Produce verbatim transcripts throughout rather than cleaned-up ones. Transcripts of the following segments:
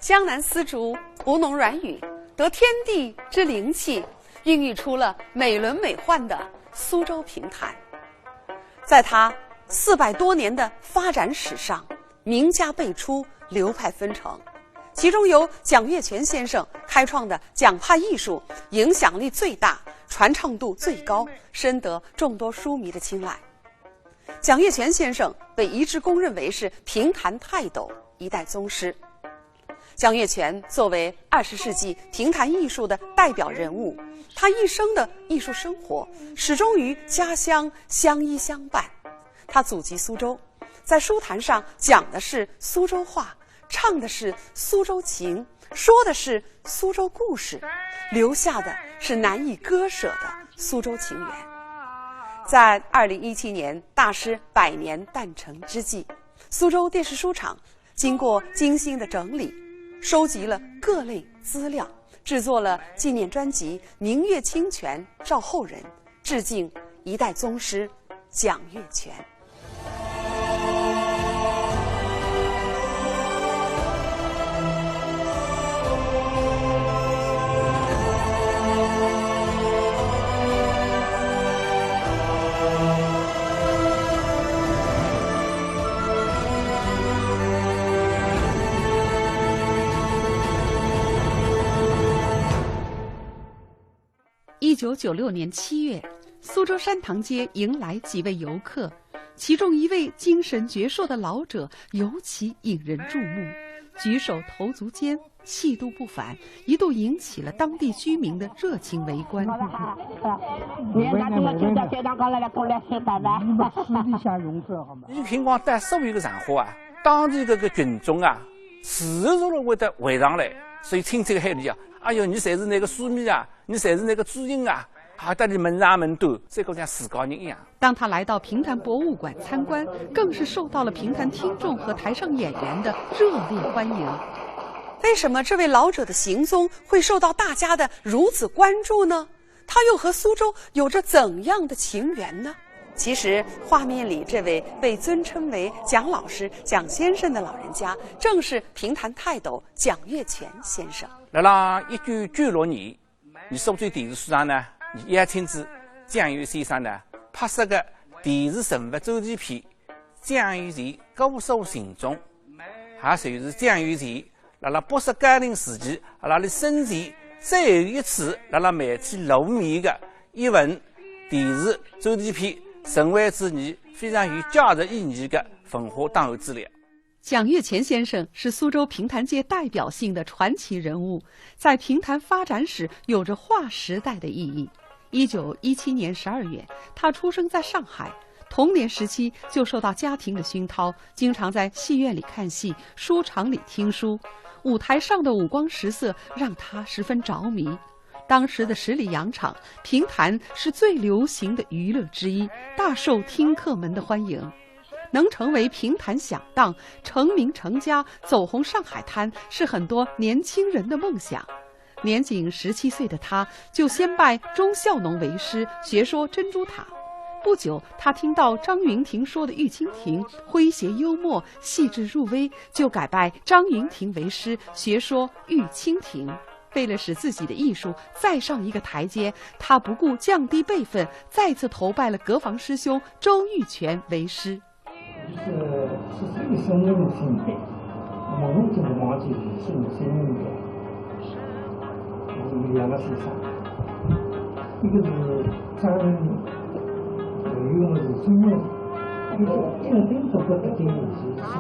江南丝竹，吴侬软语，得天地之灵气，孕育出了美轮美奂的苏州评弹。在它四百多年的发展史上，名家辈出，流派纷呈。其中由蒋月泉先生开创的蒋派艺术，影响力最大，传唱度最高，深得众多书迷的青睐。蒋月泉先生被一致公认为是评弹泰斗、一代宗师。蒋月泉作为二十世纪评弹艺术的代表人物，他一生的艺术生活始终与家乡相依相伴。他祖籍苏州，在书坛上讲的是苏州话，唱的是苏州情，说的是苏州故事，留下的是难以割舍的苏州情缘。在二零一七年大师百年诞辰之际，苏州电视书场经过精心的整理，收集了各类资料，制作了纪念专辑《明月清泉照后人》，致敬一代宗师蒋月泉。一九九六年七月，苏州山塘街迎来几位游客，其中一位精神矍铄的老者尤其引人注目，举手投足间气度不凡，一度引起了当地居民的热情围观。你们那个就在街上搞来了，过来吃饭吧。你们私底下用这好吗？伊平常到所有个场合啊，当地搿个群众啊，自然会得围上来，所以亲切个喊伊啊，哎哟，你侪是那个书迷啊，你侪是那个知音啊，啊，搭伊问长问短，再讲像自家人一样。当他来到评弹博物馆参观，更是受到了评弹听众和台上演员的热烈欢迎。为什么这位老者的行踪会受到大家的如此关注呢？他又和苏州有着怎样的情缘呢？其实，画面里这位被尊称为蒋老师、蒋先生的老人家，正是评弹泰斗蒋月泉先生。辣辣一九九六年，伲苏州电视书场呢，伲邀请仔蒋月泉先生呢，拍摄个电视人物专题片《蒋月泉姑苏情踪》，也就是蒋月泉 辣辣八十高龄时期，辣辣伊生前最后一次辣辣媒体露面个一份电视专题片，成为仔伲非常有价值意义个文化档案资料。蒋月泉先生是苏州评弹界代表性的传奇人物，在评弹发展史有着划时代的意义。一九一七年十二月，他出生在上海，童年时期就受到家庭的熏陶，经常在戏院里看戏，书场里听书。舞台上的五光十色让他十分着迷。当时的十里洋场，评弹是最流行的娱乐之一，大受听客们的欢迎。能成为评弹响档，成名成家，走红上海滩，是很多年轻人的梦想。年仅十七岁的他，就先拜钟孝农为师，学说《珍珠塔》。不久，他听到张云亭说的《玉蜻蜓》诙谐幽默、细致入微，就改拜张云亭为师，学说《玉蜻蜓》。为了使自己的艺术再上一个台阶，他不顾降低辈分，再次投拜了阁房师兄周玉泉为师。 是，是一生人的心态，我们就是忘记是生人的，我是有两个先生，一个是张云，还有一个是周玉泉，就是一个人走到北京以后，是，是，是，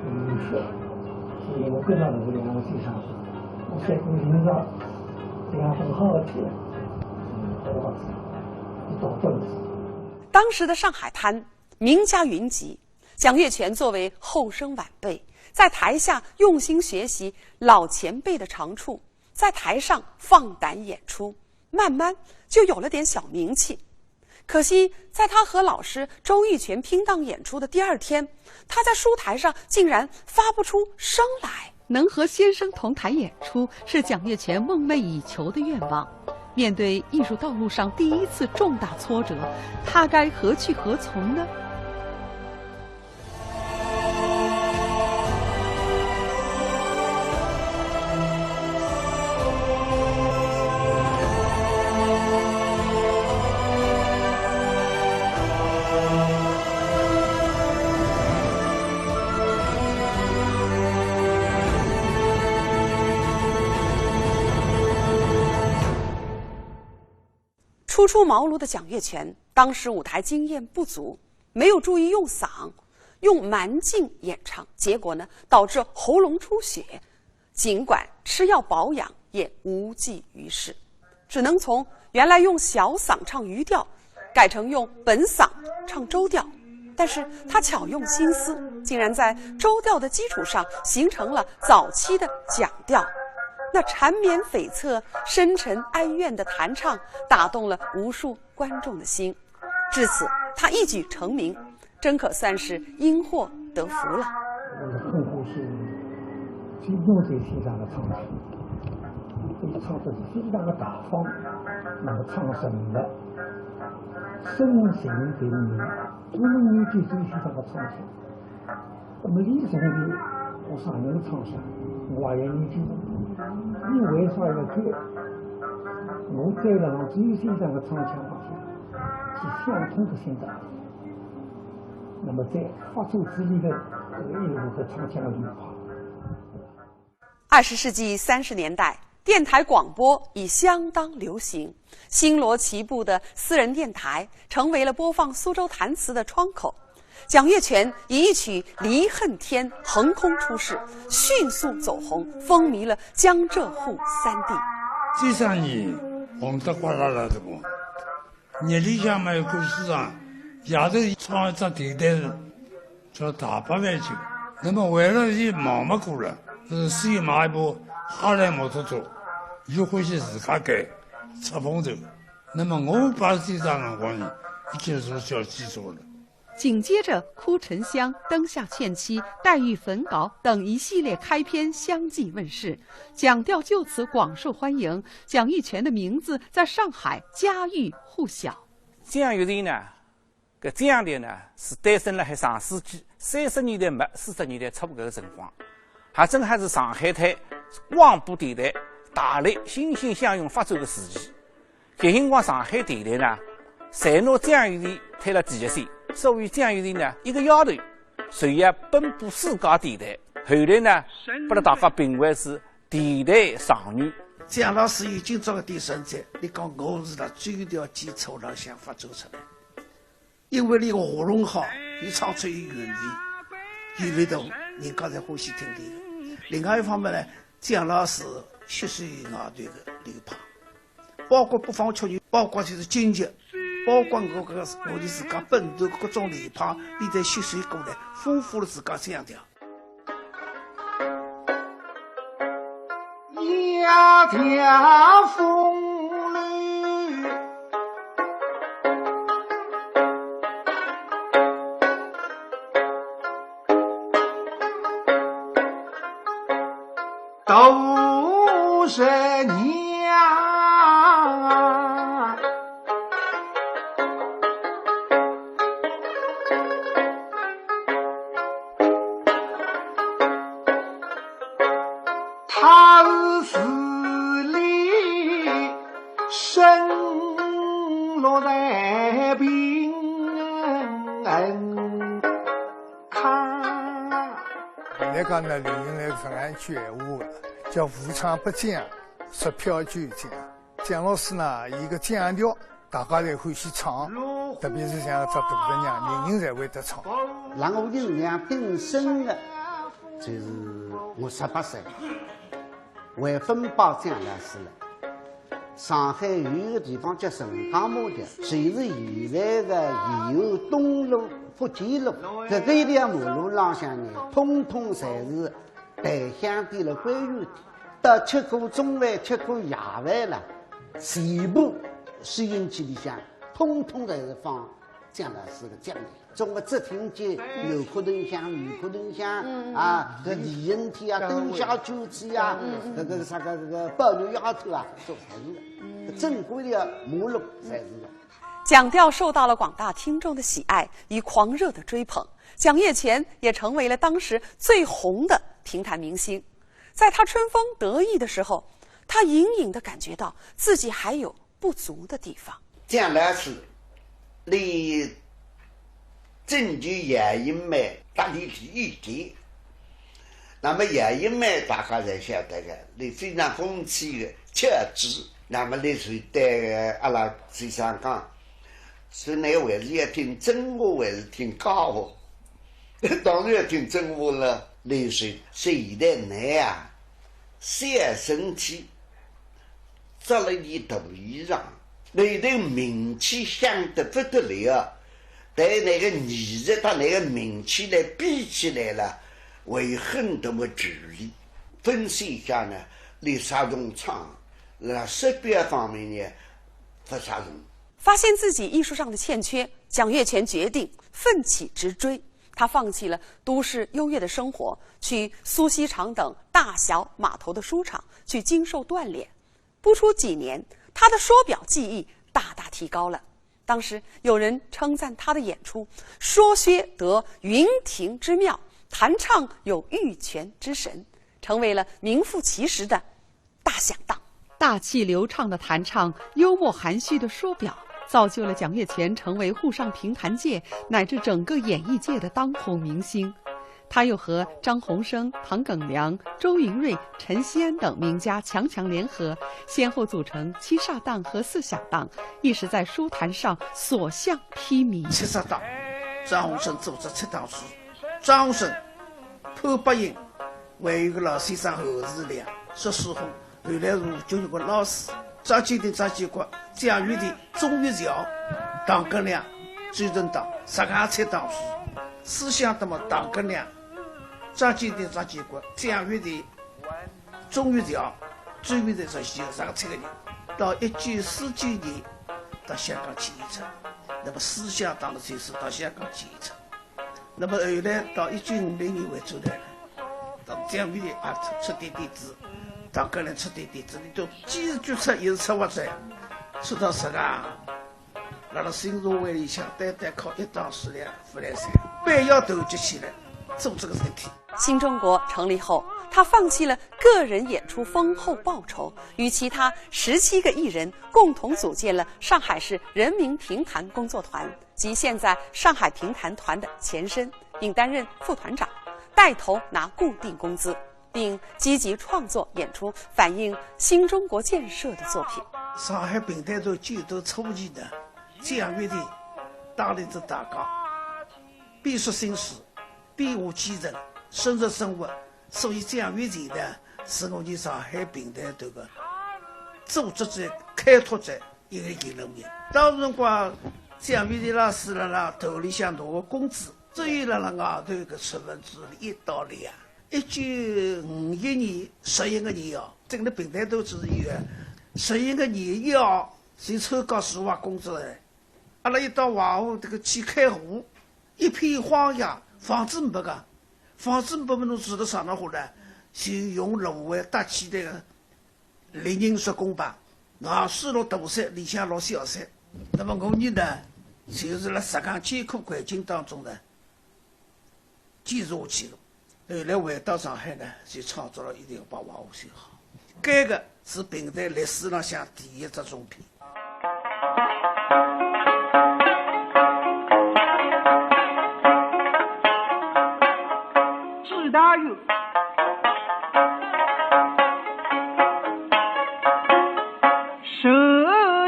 嗯，是，是我跟上这个两个先生，我在古琴上，这样很好的去，嗯，很好，一道本事。 当时的上海滩名家云集，蒋月泉作为后生晚辈，在台下用心学习老前辈的长处，在台上放胆演出，慢慢就有了点小名气。可惜，在他和老师周玉泉拼档演出的第二天，他在书台上竟然发不出声来。 能和先生同台演出，是蒋月泉梦寐以求的愿望。面对艺术道路上第一次重大挫折，他该何去何从呢？初茅庐的蒋月泉，当时舞台经验不足，没有注意用嗓，用蛮劲演唱，结果呢，导致喉咙出血。尽管吃药保养，也无济于事，只能从原来用小嗓唱余调，改成用本嗓唱周调。但是他巧用心思，竟然在周调的基础上形成了早期的蒋调。那缠绵悱恻、深沉哀怨的弹唱，打动了无数观众的心。至此，他一举成名，真可算是因祸得福了。我是很高兴听见这先生的唱腔，他唱得是非常的大方，那么唱成了深情并茂，我们年纪最先生的唱腔。那么李宗伟，我上年唱腔，我也有年纪了，你为啥要改？我改了让周先生的唱腔好听，是相同的性质。那么在发作之后的这个一路的唱腔流派。二十世纪三十年代，电台广播已相当流行，星罗棋布的私人电台成为了播放苏州弹词的窗口。蒋月泉以一曲《离恨天》横空出世，迅速走红，风靡了江浙沪三地。几十年红得呱啦啦的嘛，日里向嘛有个市场，夜头唱一只电台，叫大白饭酒。那么为了伊忙勿过了，是先买一部哈兰摩托车，伊欢喜自家开，出风头。那么我八岁大辰光呢，已经是小汽车了。紧接着，哭沉香、灯下欠妻、黛玉焚稿等一系列开篇相继问世，蒋调就此广受欢迎，蒋月泉的名字在上海家喻户晓。蒋月泉呢，搿蒋调呢是诞生辣海上世纪三十年代末四十年代初搿个辰光，还正好是上海滩广播电台大力欣欣向荣发展个时期。 搿辰光上海电台呢，侪拿蒋月泉推了第一线，所以蒋月泉呢，一个丫头，随后奔赴四家电台，后来呢，拨了大家评为是电台状元。蒋老师有今朝个点成才，你讲我是辣周调基础浪向发展出来，因为伊个喉咙好，伊唱出有韵味，有味道，人家侪欢喜听伊个。另外一方面呢，蒋老师吸收外头个流派。 包括北方曲艺，包括就是京剧，包括我搿个我的自家本土各种流派，伊侪吸收过来，丰富了自家腔调。夜调风流。 都是娘。他是死里身落在病 现在讲呢，流行来实梗一句闲话个，叫无唱不蒋，说票就讲。蒋老师呢，伊个腔调，大家侪欢喜唱，特别是像搿只大姑娘，人人侪会得唱。让我印象挺深个，就是我十八岁，还朆拜蒋老师了。 上海有一个地方叫陈家码头，就是现在个延安东路、福建路，搿个一条马路浪向呢，统统侪是弹响店了、官员店。到吃过中饭、吃过夜饭了，全部收音机里向统统侪是放蒋老师个讲台。 总归只听见牛壳灯响，牛壳灯响啊，搿李应天啊，灯下九子啊，搿个啥个搿个宝玉丫头啊，侪是个，正规的马路侪是个。蒋调受到了广大听众的喜爱与狂热的追捧，蒋月泉也成为了当时最红的评弹明星。在他春风得意的时候，他隐隐地感觉到自己还有不足的地方。蒋老师，伊征求姚云梅搭伊练一练。那么姚云梅大家侪晓得个，伊非常风趣个，巧嘴，那么李瑞对阿拉先生讲，说倷还是要听真话还是听假话？当然要听真话了。李瑞说，现在倷啊，小身体，着了件大衣裳，倷的名气响得不得了，但倷个艺术搭倷个名气来比起来了，还有很大的距离。分析一下呢，倷杀虫创，辣识别方面呢，不杀虫。发现自己艺术上的欠缺，蒋月泉决定奋起直追。他放弃了都市优越的生活，去苏锡常等大小码头的书场去经受锻炼。不出几年，他的说表技艺大大提高了。当时有人称赞他的演出，说学得云亭之妙，弹唱有玉泉之神，成为了名副其实的大响档。大气流畅的弹唱，幽默含蓄的说表，造就了蒋月泉成为沪上评弹界乃至整个演艺界的当红明星。他又和张宏生、唐耿良、周云瑞、陈锡安等名家强强联合，先后组成七煞档和四响档，一时在书坛上所向披靡。七煞档，张宏生组织七档书，张宏生、潘伯英，还有个老先生侯志良，说书风。后来吴君如个老师，张鉴庭、张鉴国、蒋月泉、钟玉桥、唐耿良、周振荡，实梗七档书。四响档么唐耿良、张鉴庭、张鉴国、蒋月泉、钟玉桥、周玉桥，实梗七个人。到一九四九年到香港去演出，那么四响档个就是到香港去演出。那么后来到一九五零年回转来了，到蒋月泉也出，出点点子，唐耿良出点点子，倷都既是决出也是策划者，说到实梗，辣辣新社会里向单单靠一档书了勿来三，板要团结起来，做这个事体。新中国成立后，他放弃了个人演出丰厚报酬，与其他十七个艺人共同组建了上海市人民评弹工作团，即现在上海评弹团的前身，并担任副团长，带头拿固定工资，并积极创作演出反映新中国建设的作品。上海评弹团建团初期呢，蒋月泉带领着大家，边说新书，边话基层，深入生活。所以蒋月泉呢，是我伲上海评弹团个组织者、开拓者，一个引路人。当辰光，蒋月泉老师辣辣团里向拿个工资，只有辣辣外头个出门子里一道理啊。一九五一年，十一月年哦，进了评弹团之后，十一月年一号，就抽高数学工资了。阿拉一到华华这个去开户，一片荒野，房子没个，房子没么侬住得上哪化呢？就用芦苇搭起来个立人石供吧，外势落大山，里向落小山。那么我伲呢，就是辣实梗艰苦环境当中呢，坚持下去个。后来回到上海呢，就创作了一条《白话无限好》，搿个是评弹历史浪向第一只中篇。朱大元，十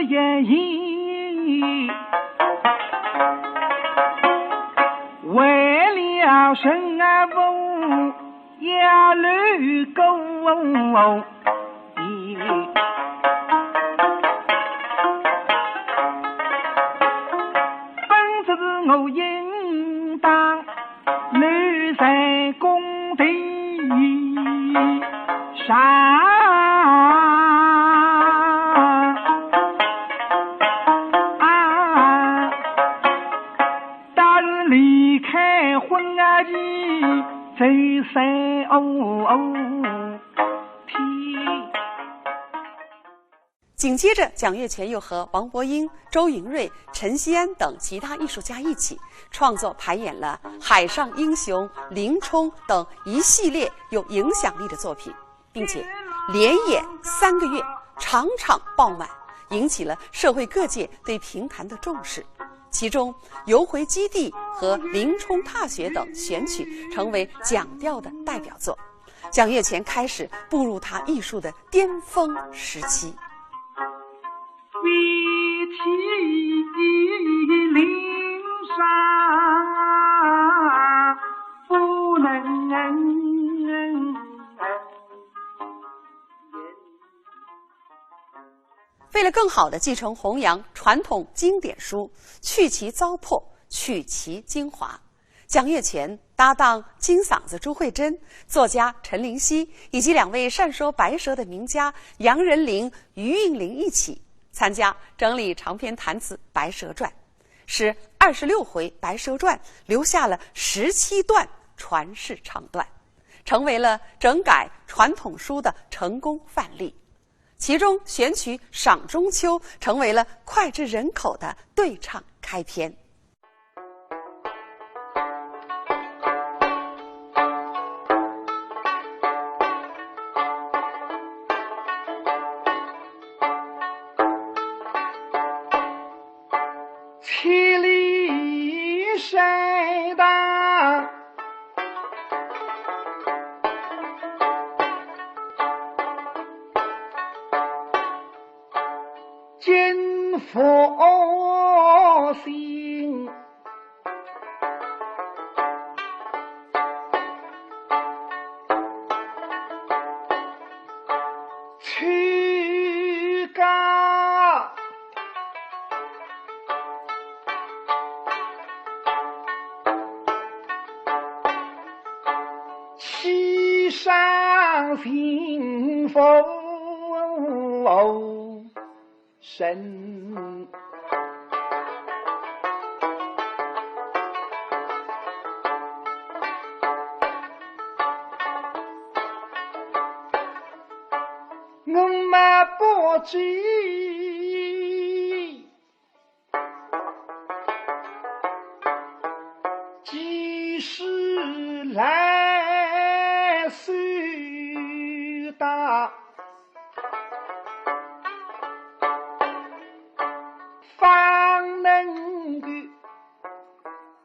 一年，为了生活 要路过，本是我应当留在工地上。 但是离开婚啊，你真是哦哦天。紧接着，蒋月泉又和王伯英、周云瑞、陈锡安等其他艺术家一起创作排演了《海上英雄》《林冲》等一系列有影响力的作品。 并且连演三个月，场场爆满，引起了社会各界对评弹的重视。其中，《游回基地》和《林冲踏雪》等选曲成为蒋调的代表作。蒋月泉开始步入他艺术的巅峰时期。飞起林上不能。为了更好地继承弘扬传统经典书，去其糟粕，取其精华，蒋月泉搭档金嗓子朱慧珍、作家陈林夕以及两位善说白舌的名家杨仁林、余韵林一起参加整理长篇弹词《白蛇传》，使二十六回《白蛇传》留下了十七段传世唱段，成为了整改传统书的成功范例。其中选取《赏中秋》成为了脍炙人口的对唱开篇。 千里山大，金佛心。 秋高，溪上行风。 神。我们不知几时来收到，方能够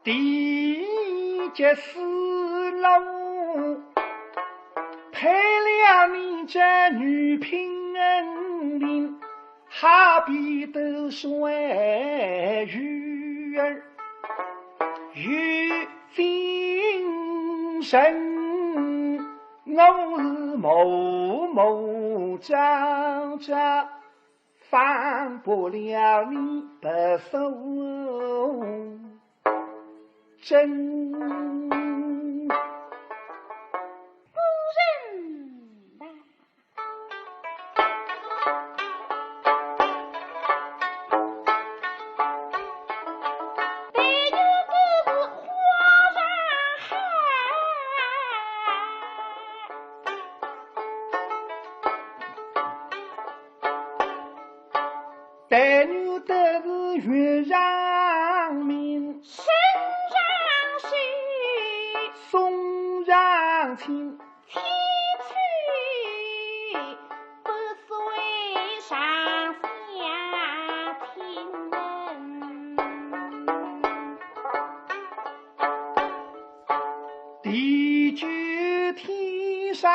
提及丝路，配了你这女品人。 好比斗水鱼儿有精神，我是磨磨喳喳，放不了你不受真。夫人呐。 待奴得是月上明，身上喜，松上青，千秋不随上下听。地久天长。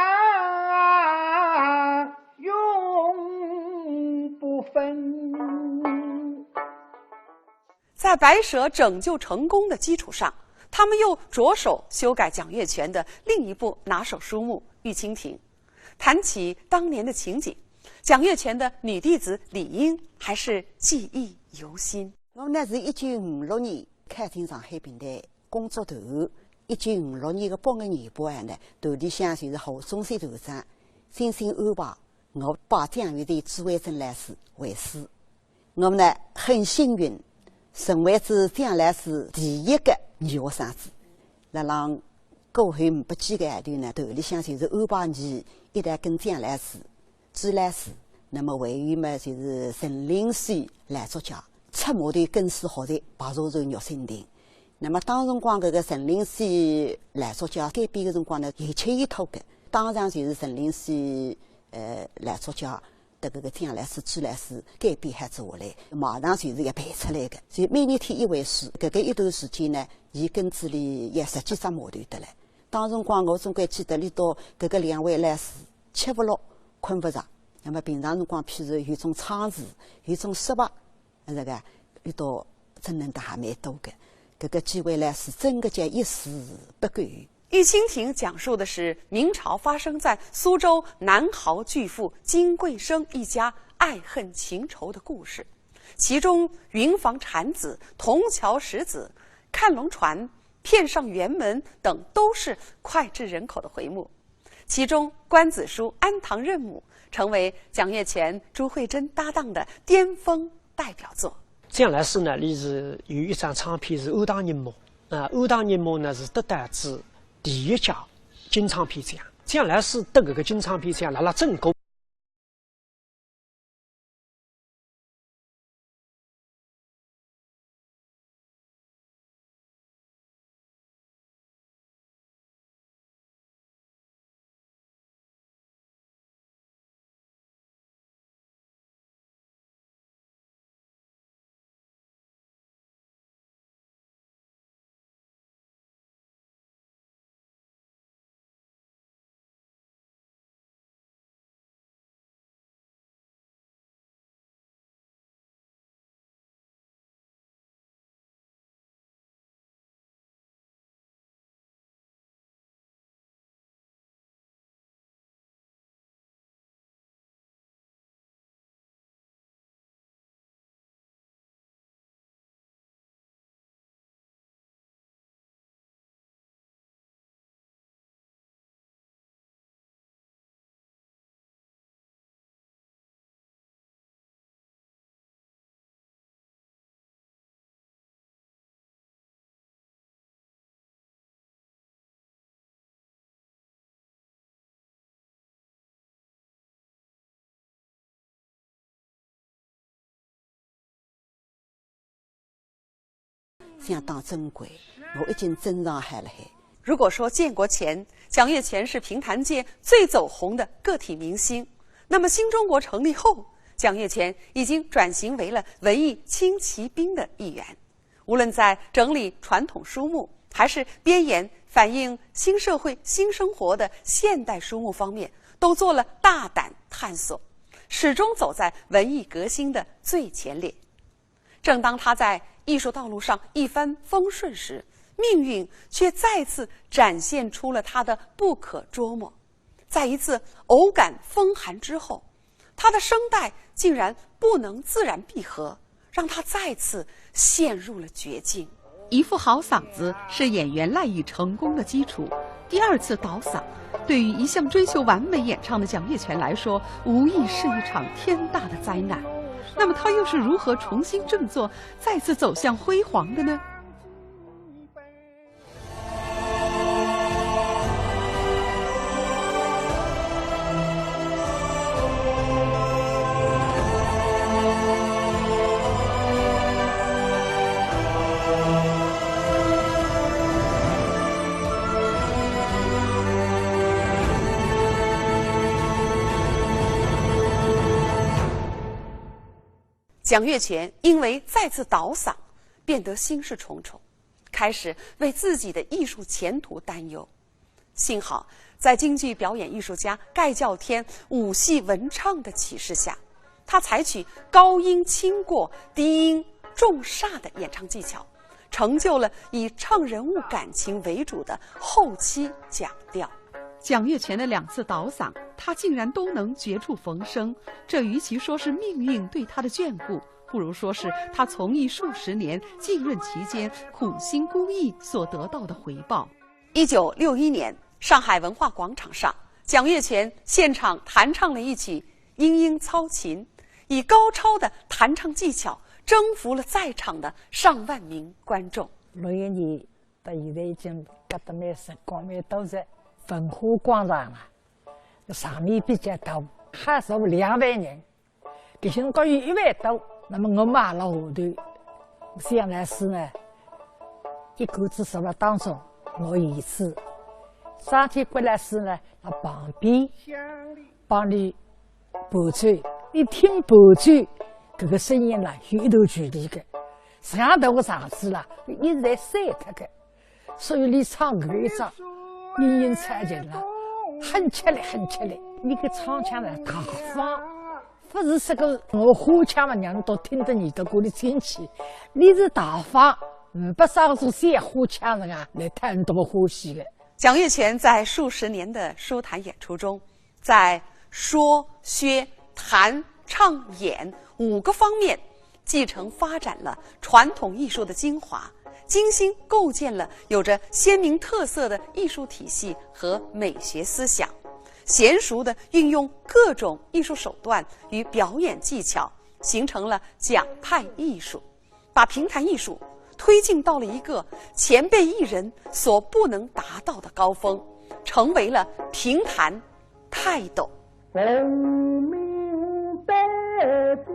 永不分。在《白蛇》拯救成功的基础上，他们又着手修改蒋月泉的另一部拿手书目《玉蜻蜓》。谈起当年的情景，蒋月泉的女弟子李英还是记忆犹新。我呢是一九五六年考进上海评弹 工作团，一九五六年个八月廿八号呢，团里向就是何忠贤团长精心安排，我拜蒋月泉、朱慧珍老师为师。我们呢很幸运，成为仔蒋老师第一个女学生子。辣浪过后没几个号头呢，团里向就是安排伲一道跟蒋老师 朱老师，那么还有么就是陈林夕老作家，出码头跟仔学习白蛇传玉蜻蜓。那么当辰光搿个陈林夕老作家改编个辰光呢，有吃有吐个。当然就是陈林夕，呃，老作家搭搿个蒋老师、朱老师改编好仔下来，马上就是要排出来个。所以每日天一回书，搿个一段时间呢，伊跟仔俚也十几只码头得来。当辰光我总归记得俚笃搿个两位老师 吃勿落，困勿着，那么平常辰光，譬如有种唱词，有种说法，搿个遇到真正的还蛮多个。搿个机会呢，是真个叫一事不够。《玉蜻蜓》讲述的是明朝发生在苏州南濠巨富金桂生一家爱恨情仇的故事，其中云房产子、铜桥石子、看龙船、骗上辕门等都是脍炙人口的回目。其中，关子舒安唐认母，成为蒋月泉、朱慧珍搭档的巅峰代表作。蒋老师呢，伊是有一张唱片是《安唐认母》，啊，《安唐认母》呢是得到仔第一届金唱片奖。蒋老师得搿个金唱片奖，辣辣整个 相当珍贵，我已经珍藏好了海。如果说建国前，蒋月泉是评弹界最走红的个体明星，那么新中国成立后，蒋月泉已经转型为了文艺轻骑兵的一员。无论在整理传统书目，还是编研反映新社会新生活的现代书目方面，都做了大胆探索，始终走在文艺革新的最前列。正当他在艺术道路上一帆风顺时，命运却再次展现出了他的不可捉摸。在一次偶感风寒之后，他的声带竟然不能自然闭合，让他再次陷入了绝境。一副好嗓子是演员赖以成功的基础。第二次倒嗓，对于一向追求完美演唱的蒋月泉来说，无疑是一场天大的灾难。那么，他又是如何重新振作，再次走向辉煌的呢？ 蒋月泉因为再次倒嗓，变得心事重重，开始为自己的艺术前途担忧。幸好，在京剧表演艺术家盖叫天舞戏文唱的启示下，他采取高音轻过、低音重煞的演唱技巧，成就了以唱人物感情为主的后期蒋调。蒋月泉的两次倒嗓，他竟然都能绝处逢生，这与其说是命运对他的眷顾，不如说是他从艺数十年浸润其间苦心孤诣所得到的回报。一九六一年，上海文化广场上，蒋月泉现场弹唱了一曲《莺莺操琴》，以高超的弹唱技巧征服了在场的上万名观众。六一年到现在已经隔得蛮辰光蛮多了，文化广场啊，场面比较大，还坐两万人。 搿辰光有一万多，那么我嘛辣下头，蒋老师呢，一个子坐辣当中，我儿子，张天国老师呢，辣旁边，帮伊伴奏，一听伴奏，搿个声音呢，有一段距离个，实际上搿个场子啦，一直在散脱个，所以伊唱搿一张，莺莺操琴啦，很吃力，很吃力。你个唱腔呢，大方，勿是说个我花腔嘛，让人都听得耳朵管里进去。你是大方，嗯，勿啥个说小花腔人啊，来讨人欢喜个。蒋月泉在数十年的书坛演出中，在说、学、弹、唱、演五个方面，继承发展了传统艺术的精华，精心构建了有着鲜明特色的艺术体系和美学思想，娴熟地运用各种艺术手段与表演技巧，形成了蒋派艺术，把评弹艺术推进到了一个前辈艺人所不能达到的高峰，成为了评弹泰斗。文明百姓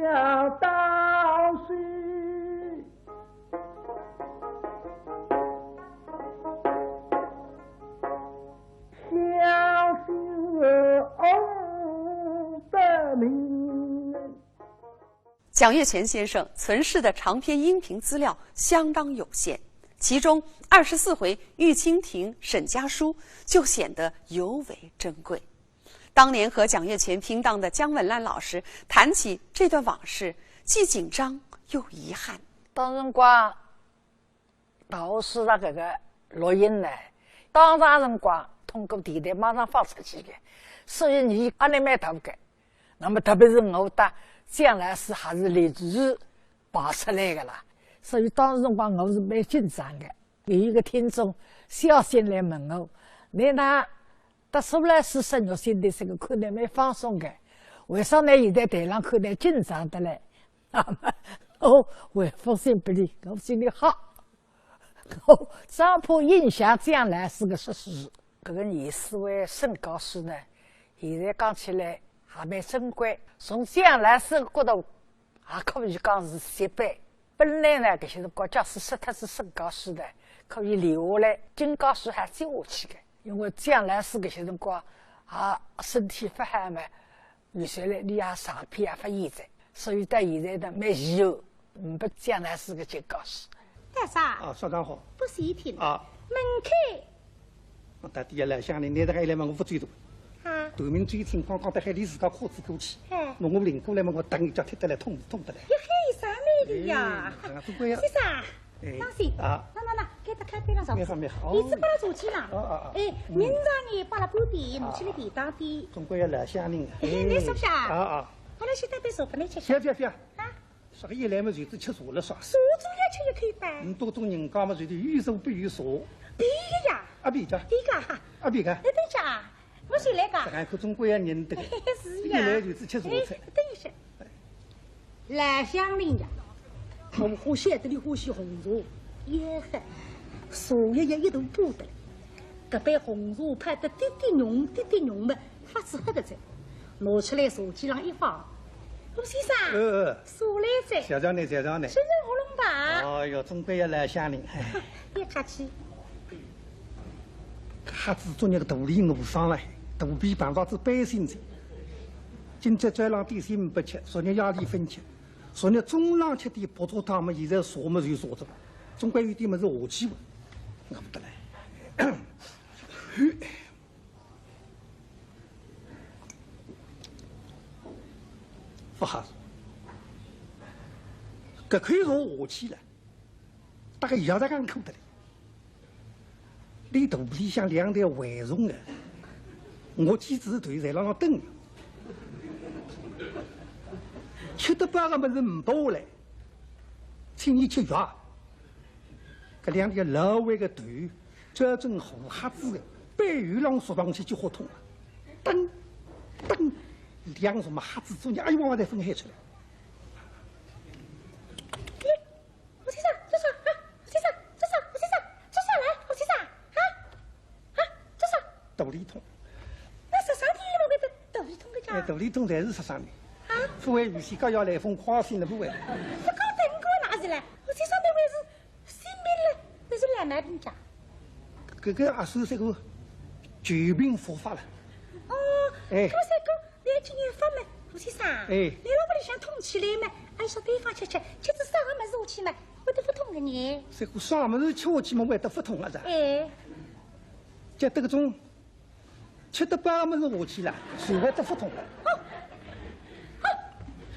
下当时。 蒋月泉先生存世的长篇音频资料相当有限，其中二十四回《玉蜻蜓》《沈家书》就显得尤为珍贵。当年和蒋月泉拼档的姜文烂老师谈起这段往事，既紧张又遗憾。当辰光， 大学书场搿个录音呢，当场辰光通过电台马上放出去个，所以伊压力蛮大个。那么特别是我搭姜老师还是连续排出来个啦，所以当时辰光我是蛮紧张个。有一个听众写信来问我，侬搭苏老师说肉身的这个看来蛮放松个，为啥呢？现在台浪看来紧张得来。那么我回复信拨伊，我心里好。 我上铺印象姜老师个说书，搿个廿四位沈教授呢，现在讲起来还蛮珍贵。从姜老师个角度，也可以讲是先辈。本来呢，搿些辰光假使说脱是沈教授呢，可以留下来，金教授还接下去个。因为姜老师搿些辰光也身体勿好嘛， 有些来，伊也长篇也勿现在，所以到现在呢，蛮遗憾，没姜老师个金教授。大嫂，啊，少长好。不是一听，啊，门开。我到底要来想你，你这个一来嘛，我勿追究。啊，头名最听刚刚到海里自家裤子过去，哎，那我领过来嘛，我等一脚踢得来痛是痛得来。要喊啥名的呀？哎，这个呀。先生，哎当心，啊，那那那，该搭开边浪上蛮好蛮好。椅子拨拉坐起啦。啊啊啊哎，明朝呢，拨拉半点，拿起来便当点。总归要来想你。哎，你说啥？啊啊，阿拉先拿杯茶拨侬吃吃。覅覅覅，啊，啥个一来嘛，就是吃茶了啥？茶总要吃一口吧？你多多人家嘛，就是有茶必有茶。便宜个呀，阿比家，对个哈。阿比家，哎，等一下啊，我先来个。这个可总归要认得个。是一来呀。就是吃茶哎菜。，等一下。老乡人呀，我欢喜得里欢喜红茶，也喝，茶叶也一头补得了。搿杯红茶泡得滴滴浓，滴滴浓么，发子喝得着，拿出来茶几浪一放。陆先生，呃，茶来哉，谢谢你，谢谢你。顺顺喉咙吧。哎哟，总归要来想你。哎别客气。瞎子昨日个肚里饿伤了，肚皮办法子背心子。今朝早浪点心勿吃，昨日夜里勿吃，昨日中浪吃点白粥汤么，现在茶么就茶着，总归有点么事下去吧。饿勿得来。勿好，搿口茶下去了。 大概也在干苦的嘞。你肚皮里向两条蛔虫啊，我几只头侪辣辣等。吃得饱个物事唔拨下来，请伊吃药。搿两条老歪个头，真正好瞎子个，背后浪缩上去就好痛了。噔噔，两只么瞎子中间，哎呦，我才分开出来。 陆先生，做啥啊？陆先生，做啥？陆先生，做啥来？陆先生，啊？啊？做啥？肚里痛。那啥啥体我会得肚里痛个哎，家？肚里痛侪是啥啥呢？啊？勿会预先高压来风刮醒了勿会？不搞等过哪是嘞？陆先生那位是性病了，那是老毛病家。搿个阿叔这个旧病复发了。哦，哎。搿么三哥，侬今年发嘛，吴先生，哎。侬辣屋里向痛起来嘛，还说对方吃吃，吃仔啥个物事下去嘛，会得勿痛个呢？搿个啥物事吃下去嘛，会得勿痛啊？是？哎。就搿种吃得饱个物事下去了，就会得勿痛了。哦，哦，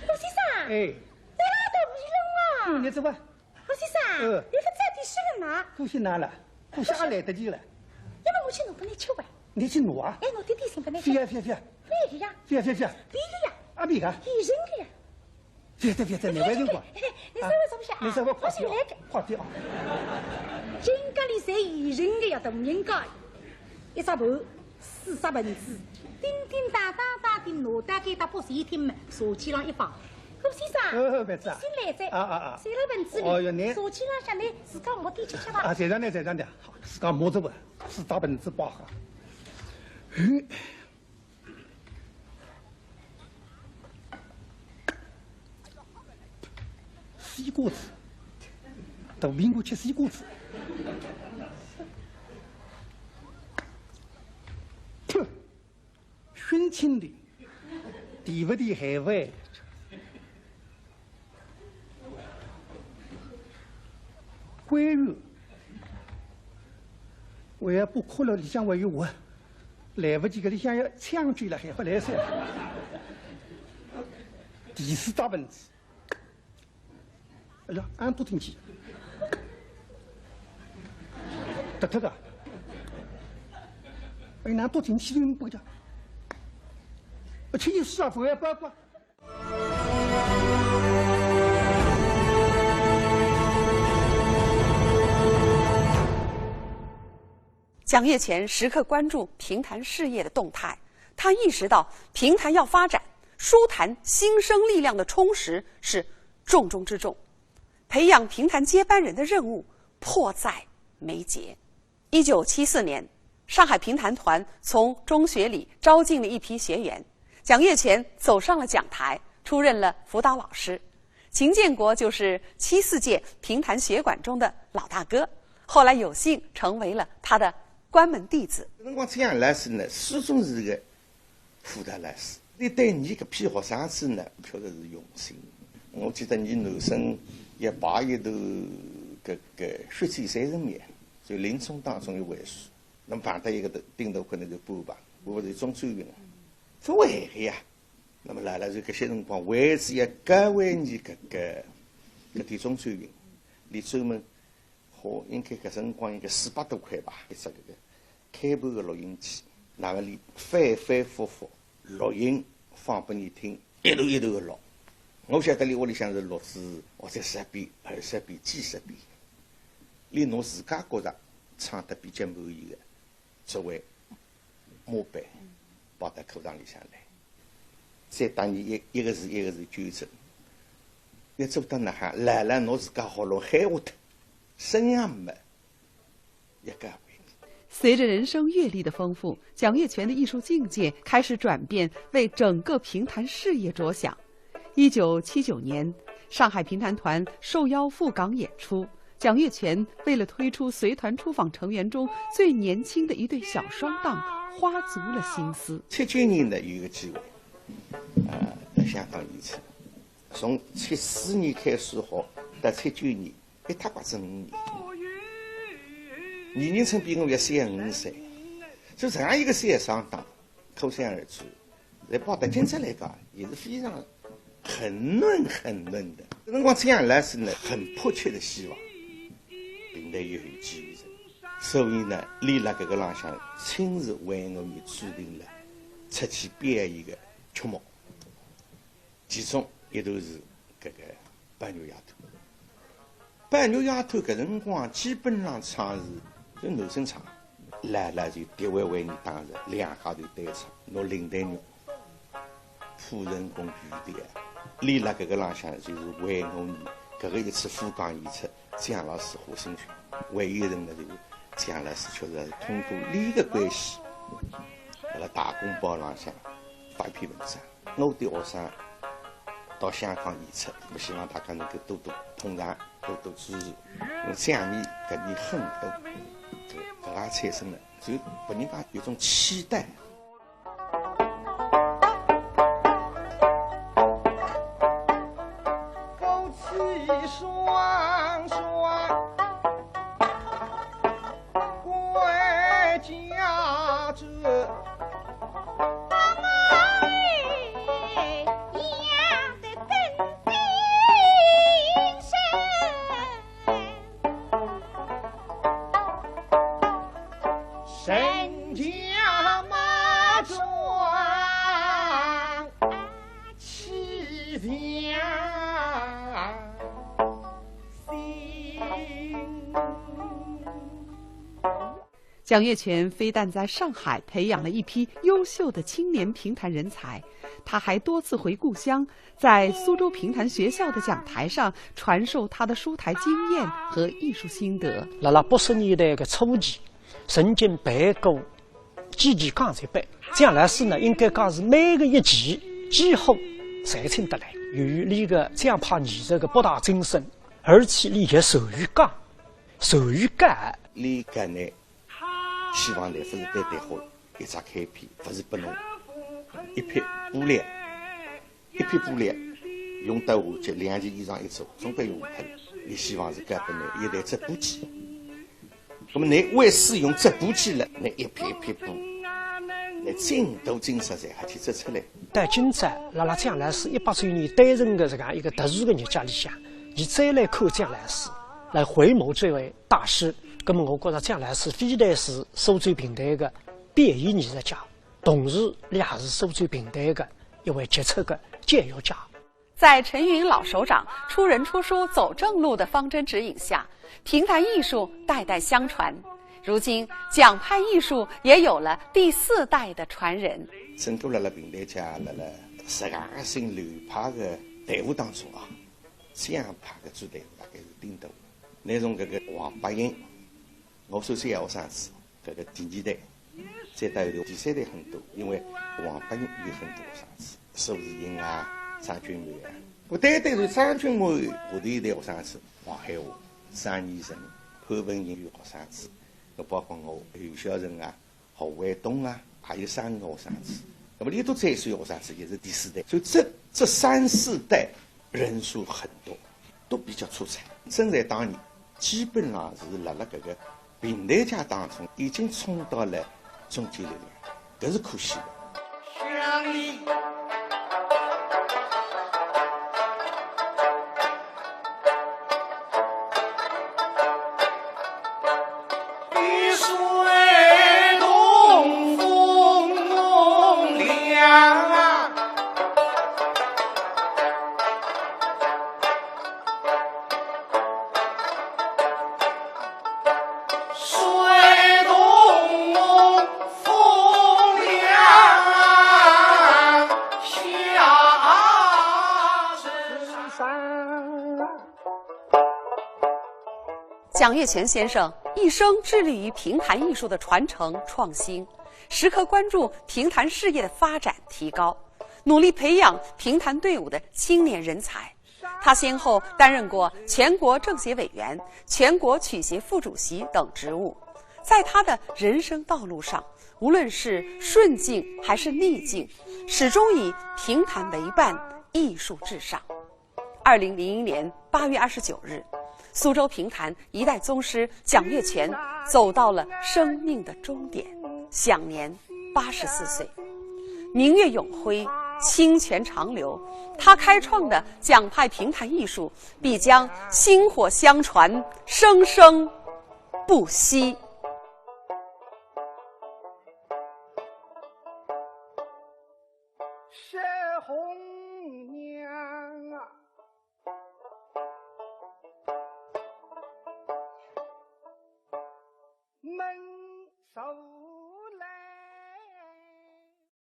吴先生，哎。侬辣大鱼龙啊？嗯，侬走吧。 吴先生，嗯。侬勿早点说个嘛。姑息㑚了，姑息也来得及了。要么我去拿拨侬吃哇。侬去拿啊？哎，拿点点心拨侬吃。覅呀，覅，覅。覅个呀。覅，覅，覅。覅个呀。阿覅个。覅个呀。覅得，覅得，侬勿要辰光。侬稍微坐一下啊。侬稍微快点啊，我先来个。快点啊。人家里侪现成个呀，大人家。一只盘，四只盆子，叮叮当当当地拿到该搭拨谁听嘛，茶几浪一放。顾先生，呃，妹子啊。侬先来哉。啊，啊，啊。谁来盆子里？哦哟，侬茶几浪向侬自家摸点吃吃吧。啊，在上呢，在上呢。好，自家摸着吧，四只盆子摆好。嗯。 西瓜子，大苹果吃西瓜子。哼，熏青的，甜勿甜还勿咸。 关羽，我要不哭了，里向还有我，来勿及，搿里向要抢救了，还勿来三。第四只盆子，哎呀，俺多听见，得得个，哎，俺多听见，不讲，吃一世啊，不要包括。 蒋月泉时刻关注评弹事业的动态，他意识到评弹要发展，书坛新生力量的充实是重中之重，培养评弹接班人的任务迫在眉睫。 一九七四年，上海评弹团从中学里招进了一批学员，蒋月泉走上了讲台，出任了辅导老师。秦建国就是七四届评弹学馆中的老大哥，后来有幸成为了他的关门弟子。搿辰光，蒋老师呢，始终是一个 辅导老师，伊对伲搿批学生子呢，确实是用心。我记得伲男生要排一段搿个血溅三十秒，就林冲当中一回书。那么碰到一个顶头可能就半排，我是中专生，勿会个呀。那么辣辣就搿歇辰光，为仔要教会伲搿个搿点中专生，伊专门 好，应该搿辰光应该四百多块吧，一只搿个开盘个录音机，那么伊反反复复录音放拨伲听，一段一段个录。我晓得伊屋里向是录仔或者十遍、二十遍、几十遍，伊拿自家觉着唱得比较满意个，作为模板，摆到课堂里向来，再搭伲一一个字一个字纠正。要做到哪哈，辣辣拿自家喉咙喊下脱。 声音没，也改变。随着人生阅历的丰富，蒋月泉的艺术境界开始转变，为整个评弹事业着想。一九七九年，上海评弹团受邀赴港演出，蒋月泉为了推出随团出访成员中最年轻的一对小双档，花足了心思。七九年呢，有一个机会，呃，到香港演出。从七四年开始学，到七九年， 一塌刮子五年。年龄层比我要小五岁，所以这样一个小双档，可想而知，在报道今朝来讲，也是非常很嫩很嫩的。搿辰光，这样来是呢，很迫切的希望，并没有机会。所以呢，伊辣搿个浪向亲自为我们制定了出去表演个曲目。 其中一段是搿个《白玉丫头》。《白玉丫头》搿辰光基本上唱是就男生唱，辣辣就特为为伲当时两家头对唱，拿林黛玉、夫人公主的，伊辣搿个浪向就是为我们搿个一次赴港演出，蒋老师花心血。还有一人呢，就是蒋老师确实是通过伊个关系，辣辣《大公报》浪向发一篇文章。 我的学生到香港演出，我希望大家能够多多捧场，多多支持。我想你搿面很多，搿搿也产生了，就拨人家有种期待。蒋月泉非但在上海培养了一批优秀的青年评弹人才，他还多次回故乡，在苏州评弹学校的讲台上传授他的书台经验和艺术心得。辣辣八十年代个初期，曾经办过几期讲习班。蒋老师呢，应该讲是每个一期几乎侪请得来。由于俚个讲派艺术个博大精深，而且俚也善于讲，善于教。俚搿呢，希望呢，勿是单单好一只开篇，勿是拨侬一匹布料，一匹布料用到下去两件衣裳一做，总归用勿脱。俚希望是教拨侬一台织布机。 那么侬为使用织布机了，侬一匹一匹布，侬精度精实才好去织出来。到今朝，辣辣蒋老师一百周年诞辰个搿样一个特殊个日脚里向，伊再来看蒋老师，来回眸这位大师，那么我觉着蒋老师非但是苏州评弹个表演艺术家，同时俚也是苏州评弹个一位杰出个教育家。 在陈云老首长出人出书走正路的方针指引下，评弹艺术代代相传。如今，蒋派艺术也有了第四代的传人。整个辣辣评弹界辣辣十二姓流派个队伍当中啊，蒋派个主队伍大概是顶大。侬从搿个王八音，我算是学生子，搿个第二代，再到后头第三代很多，因为王八音有很多学生子，苏士英啊、张君婺啊。我单单是张君婺下头一代学生子，王海华、张义成、潘文英有学生子，那包括我、刘晓成啊、侯卫东啊，还有三个学生子。那么俚笃再算学生子，也是第四代。所以这这三四代人数很多，都比较出彩。正在当年，基本上是辣辣搿个评弹界当中已经冲到了中坚力量，搿是可惜的。蒋月泉先生一生致力于评弹艺术的传承创新，时刻关注评弹事业的发展提高，努力培养评弹队伍的青年人才。他先后担任过全国政协委员、全国曲协副主席等职务。在他的人生道路上，无论是顺境还是逆境，始终以评弹为伴，艺术至上。二零零一年八月二十九日，苏州评弹一代宗师蒋月泉走到了生命的终点，享年八十四岁。明月永辉，清泉长流，他开创的蒋派评弹艺术必将薪火相传，生生不息。